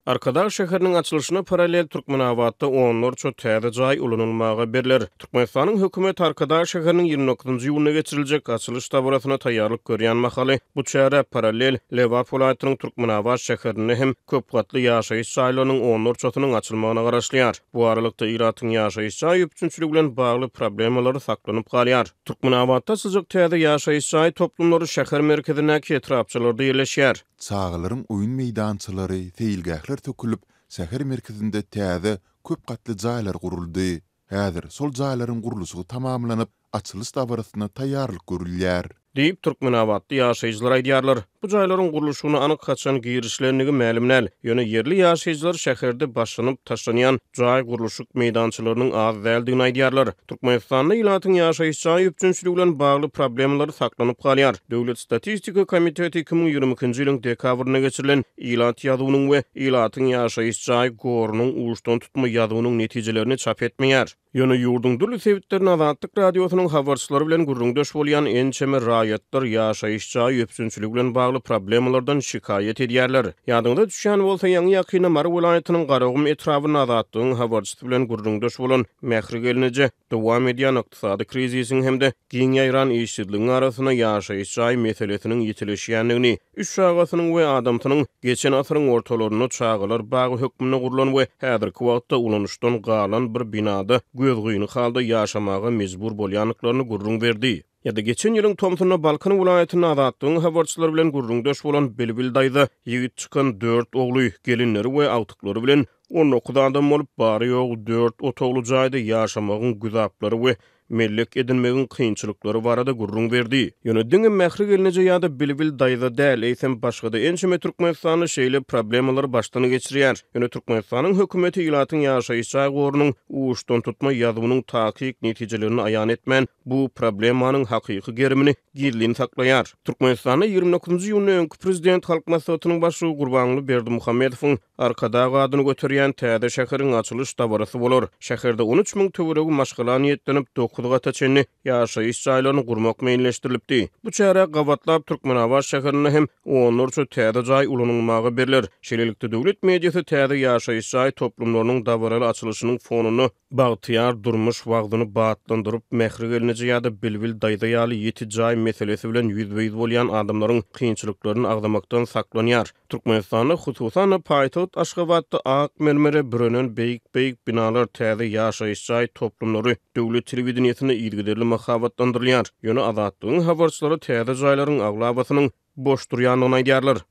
Arkadag şäheriniň açylyşyna parallel Türkmenabatda onlarça täze jaý ulanylmaga berler. Türkmenistanyň hökümeti Arkadag şäheriniň 29-njy iýunda geçiriljek açylyş dabarasyna taýýarlyk görýän mahaly, bu çärä parallel Lebap welaýatynyň Türkmenabat şäherinde hem köp gatly ýaşaýyş jaýlarynyň onlarçasynyň açylmagyna garaşylýar. Bu aralykda, ilatyň ýaşaýyş jaý üpjünçiligi bilen bagly problemalary saklanyp galýar. Türkmenabatda açyljak täze ýaşaýyş jaý toplumlary şäher merkezindäki etrapçalarda ýerleşýär. Çagalaryň oýun meýdançalary, seýilgähler sökülip, şäher merkezinde täze, köp gatly jaýlar guruldy. Häzir şol jaýlaryň gurluşygy tamamlanyp, açylyş dabarasyna taýýarlyk görülýär. Diýip, türkmenabatly ýaşaýjylar aýdýarlar. Bu jaýlaryň gurluşygyna anyk haçan girişilendigi mälim däl. Ýöne ýerli ýaşaýjylar şäherde başlanyp taşlanýan jaý gurluşyk meýdançalarynyň az däldigini aýdýarlar. Türkmenistanda ilatyň ýaşaýyş jaý üpjünçiligi bilen bagly problemalary saklanyp galýar. Döwlet statistika komiteti 2022-nji ýylyň dekabrynda geçirilen ilat ýazuwynyň we ilatyň ýaşaýyş jaý gorunyň uçdan tutma ýazuwynyň netijelerini çap etmeýär. Ýöne ýurduň dürli sebitlerinde Azatlyk Radiosynyň habarçylary bilen gürrüňdeş bolýan ençeme raýatlar ýaşaýyş jaý üpjünçiligi bilen bagly problemalardan şikaýat edýärler. Ýadyňyza düşýän bolsa, ýaňy-ýakynda Mary welaýatynyň Garagum etrabynda Azatlygyň habarçysy bilen gürrüňdeş bolan Mähri gelneje dowam edýän ykdysady krizisiň hem-de giň ýaýran işsizligiň arasynda ýaşaýyş jaý meselesiniň ýitileşýändigini, üç çagasynyň we adamsynyň geçen asyryň ortalarynda çagalar bagy hökmünde gurlan we häzirki wagtda ulanyşdan galan bir binada gözgyny halda ýaşamaga mejbur bolýandyklaryny gürrüň berdi. Ýa-da geçen ýylyň tomsunda Balkan welaýatynda Azatlygyň habarçylary bilen gürrüňdeş bolan Bilbil daýza ýigit çykan dört ogly, gelinleri we agtyklary bilen 19 adam bolup, bary-ýogy dört otagly jaýda ýaşamagyň güzaplary we mellek edinmegiň kynçylyklary barada gürrüň berdi. Ýöne diňe Mähri gelneje ýa-da Bilbil daýza däl, eýsem başga-da ençeme türkmenistanly şeýle problemalary başdan geçirýär. Ýöne Türkmenistanyň hökümeti ilatyň ýaşaýyş jaý gorunyň uçdantutma ýazuwynyň takyk netijelerini aýan etmän, bu problemanyň hakyky gerimini gizlin saklaýar. Türkmenistanda 29-njy iýunda öňki prezident, Halk Maslahatynyň başlygy Gurbanguly Berdimuhamedowyň Arkadag adyny göterýän täze şäheriň açylyş dabarasy bolar. Şäherde 13 müň töweregi maşgala niýetlenip, dokuz gata çenli ýaşaýyş jaýlaryny gurmak meýilleşdirilipdi. Bu çärä gabatlap, Türkmenabat şäherinde hem onlarça täze jaý ulanylmaga berler. Şeýlelikde, döwlet mediasy täze ýaşaýyş jaý toplumlarynyň dabaraly açylyşynyň fonunda Bagtyýar durmuş wagzyny batlandyryp, Mähri gelneje ýa-da Bilbil daýza ýaly ýiti jaý meselesi bilen ýüzbe-ýüz bolýan adamlaryň kynçylyklaryny agzamakdan saklanýar. Türkmenistanda, hususan-da, paýtagt Aşgabatda ak mermere bürenen beýik-beýik binalar, täze ýaşaýyş jaý toplumlary döwlet telewideniýesinde yzygiderli mahabatlandyrylýar. Ýöne Azatlygyň habarçylary täze jaýlaryň aglabasynyň boş durýandygyny aýdýarlar.